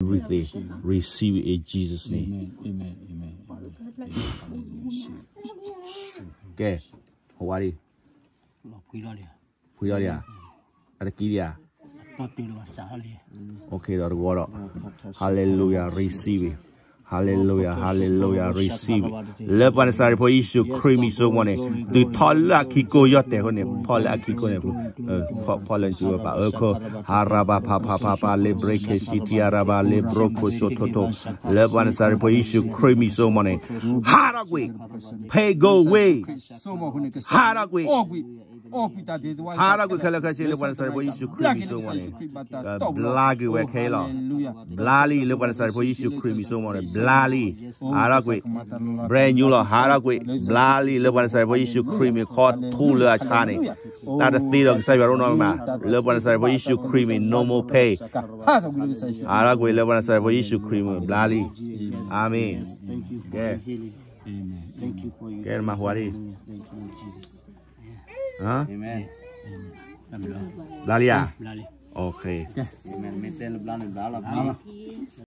everything. Receive it in Jesus' name. ကဲ, ဟိဝါလံ, ဖှံလီၤလံဧါ, အတကံလံဧါ, ဒီးတဂီၤဒီး, Hallelujah, receive it. Hallelujah, hallelujah, receive it. လၢပှၤနစၤရ့းဖိယ့ၣ်ၡူးခရံာ်မံၤစိမိၣ်န့ၣ်, တုၤထီၣ်လၢအခံကိယီၢ်တဲာ်အဃိန့ၣ်, ဖီၣ်လၢအခံကိန့ၣ်, ဖီၣ်လၢနစုဝဲပာ်အၢခိၣ်, ဟါရၤဘၤဖးဖးဖးဖး လ့ဘြ့က့ၤစံထံအရၤဘၤ လ့ဘြိခိၣ်စိထိထိ, လၢပှၤနစၤရ့းဖိယ့ၣ်ၡူးခရံာ်မံၤစိမိၣ်န့ၣ်, ဟးထီၣ်ကွံာ်, pay go away, ဟးထီၣ်ကွံာ် ဟးထီၣ်ကွံာ်ခဲလၢာ်ခဲဆ့လၢပှၤနစၤရ့းဖိယ့ၣ်ၡူးခရံာ်မံၤစိမိၣ်န့ၣ်, ကဘျါကွံာ်ဝဲခဲအံၤလီၤ. ဘျါလံလၢပှၤနစၤရ့းဖိယ့ၣ်ၡူးခရံာ်မံၤစိမိၣ်န့ၣ်, ဘျါလံ, ဟးထီၣ်ကွံာ်, brand new လီၤ, ဟးထီၣ်ကွံာ်, ဘျါလံလၢပှၤနစၤရ့းဖိယ့ၣ်ၡူးခရံာ်မံၤ ခီထူလၢအဆါန့ၣ်, တၢ်တသ့ဒီးကစၢ်ယွၤတအိၣ်နီတမံၤ, လၢပှၤနစၤရ့းဖိယ့ၣ်ၡူးခရံာ်မံၤ no more pain, ဟးထီၣ်ကွံာ်လၢပှၤနစၤရ့းဖိယ့ၣ်ၡူးခရံာ်မံၤ ဘျါလံ, အၤမ့ၣ်, ကဲ, ကဲနမၤဟိဝါလံ ဘျါလံဧါ, မ့ၢ်တဲလၢဘျါန့ၣ်ဘျါလီၤ,